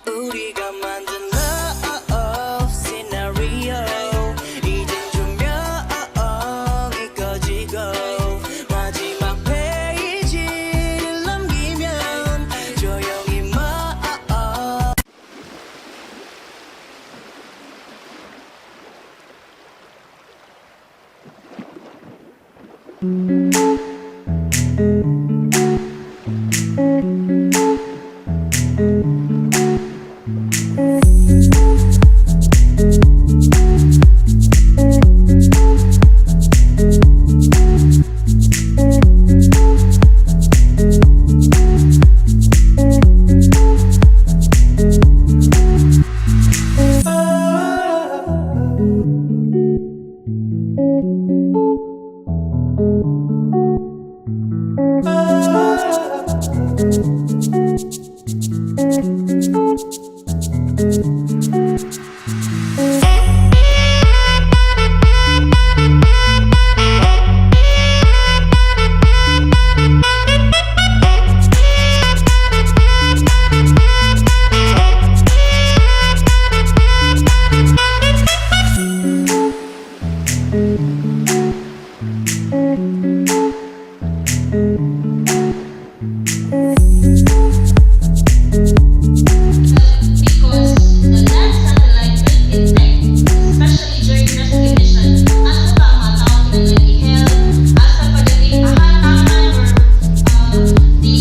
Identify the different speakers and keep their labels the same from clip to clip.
Speaker 1: 우리가 만든 love scenario 이젠 조명이 꺼지고 마지막 페이지를 넘기면 조용히 마
Speaker 2: Because the land satellite will detect, especially during rescue mission, asa pa ang mga tao kinahanglan i-help, asa pa dili, aha taman or the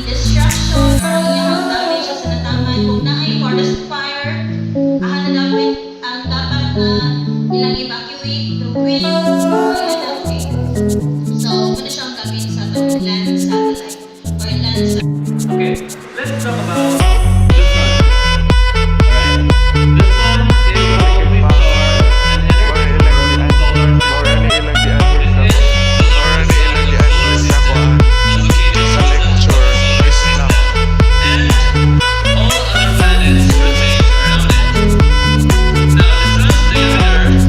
Speaker 2: destruction or ang iyang damage sa nataman, kung naay forest fire, aha na dapat ang dapat na ilang evacuate, the wind, mga okay. So, muna siyang gamit sa atong land satellite or land satellite.
Speaker 3: Okay, let's talk about the sun. Alright. The sun is the only star and energy source of the solar system. It is the largest of the solar system and located
Speaker 4: Sa
Speaker 3: south of
Speaker 4: lecture,
Speaker 3: our solar
Speaker 4: may
Speaker 3: system.
Speaker 4: Snack.
Speaker 3: And all other planets rotate around it. Now, the sun's diameter is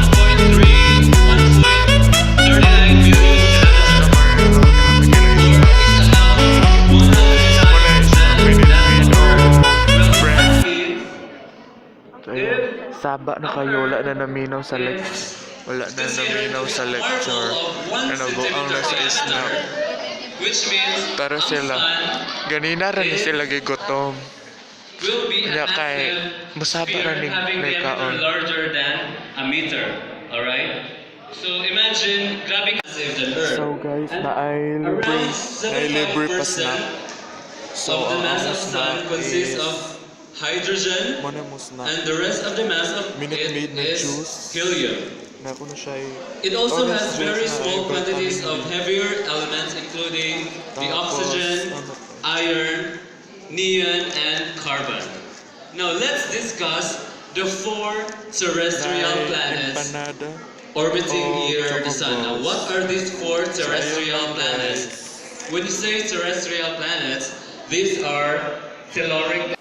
Speaker 3: 1.3, 1.39 million kilometers, or is about 100 times than that of Earth. Well, that means
Speaker 4: Ayun, saba na kayo, wala na naminaw sa wala na naminaw sa lecture. Ano ang nasa snack.
Speaker 3: Which means
Speaker 4: Pero
Speaker 3: ang
Speaker 4: sila,
Speaker 3: sun
Speaker 4: ganina ra ni sila gigutom.
Speaker 3: Will be a
Speaker 4: Nya kay
Speaker 3: massive
Speaker 4: musaba
Speaker 3: sphere
Speaker 4: ra ni
Speaker 3: having
Speaker 4: may
Speaker 3: diameter
Speaker 4: kaon.
Speaker 3: Larger than a meter. Alright? So imagine, grabe massive than Earth.
Speaker 4: So guys,
Speaker 3: And
Speaker 4: naay libre,
Speaker 3: around
Speaker 4: naay libre pa
Speaker 3: 75%
Speaker 4: snack. So
Speaker 3: of the
Speaker 4: ang
Speaker 3: mass
Speaker 4: among
Speaker 3: of sun
Speaker 4: snack
Speaker 3: consists
Speaker 4: is
Speaker 3: of hydrogen
Speaker 4: mo na mo snack.
Speaker 3: And the rest of the mass of
Speaker 4: Minute
Speaker 3: it
Speaker 4: Maid na
Speaker 3: is
Speaker 4: juice.
Speaker 3: Helium.
Speaker 4: Na kuno siya ay
Speaker 3: It also
Speaker 4: orange
Speaker 3: has
Speaker 4: juice
Speaker 3: very
Speaker 4: na
Speaker 3: small
Speaker 4: ay
Speaker 3: quantities
Speaker 4: vitamin
Speaker 3: of
Speaker 4: D.
Speaker 3: heavier elements, including the
Speaker 4: Tapos,
Speaker 3: oxygen,
Speaker 4: ano pa?
Speaker 3: Iron, neon, and carbon. Now let's discuss the four terrestrial
Speaker 4: Naay
Speaker 3: planets
Speaker 4: empanada.
Speaker 3: Orbiting
Speaker 4: o
Speaker 3: near the sun. Now,
Speaker 4: choco
Speaker 3: what are these four terrestrial
Speaker 4: So, ayun,
Speaker 3: planets?
Speaker 4: guys.
Speaker 3: When you say terrestrial planets, these are telluric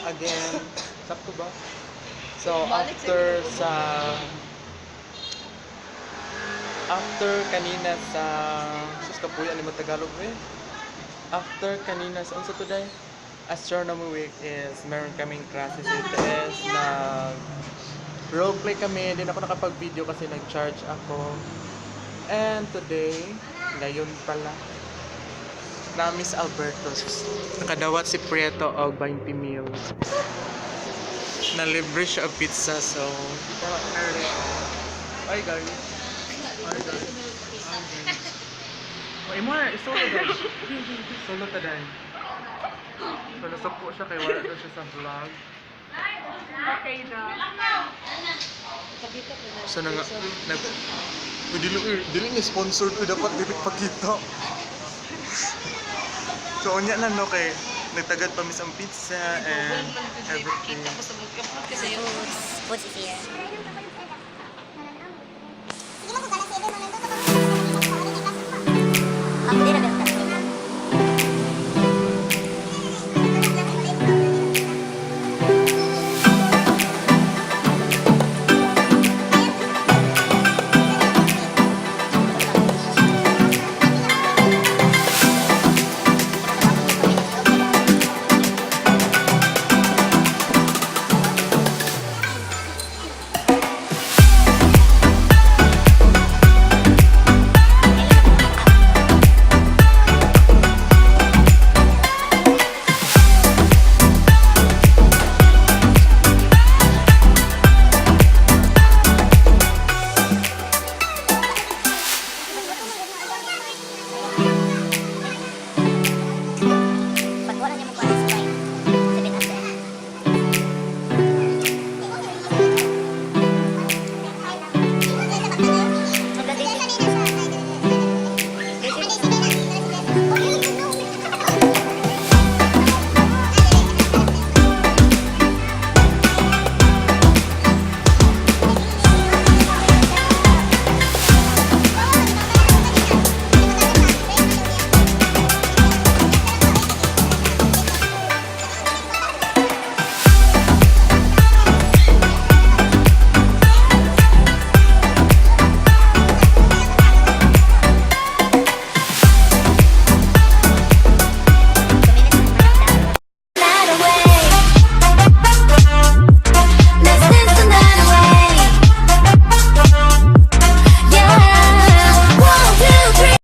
Speaker 4: Again. Sakto ba? So, after sa... After kanina sa... Sus, kapuya ni Tagalog eh. After kanina sa... Unsa today? Astronomy Week is meron kaming klase sa ETS na roleplay kami. Hindi na ako nakapag-video kasi nag-charge ako. And today, ngayon pala, na Miss Albertos. Nakadawat si Prieto og 20 mil. Nalibre siya og pizza, so... Hi guys. Hi guys. Oh, imo na, solo daw. Solo ta dai. So nasuko siya kay wala daw siya sa vlog.
Speaker 5: Okay na.
Speaker 4: So nang nag Uy, dili uy, dili ni sponsored uy, dapat dili pakita. So unya na no kay nagtagad pa mis ang pizza and everything.
Speaker 2: Foods is here.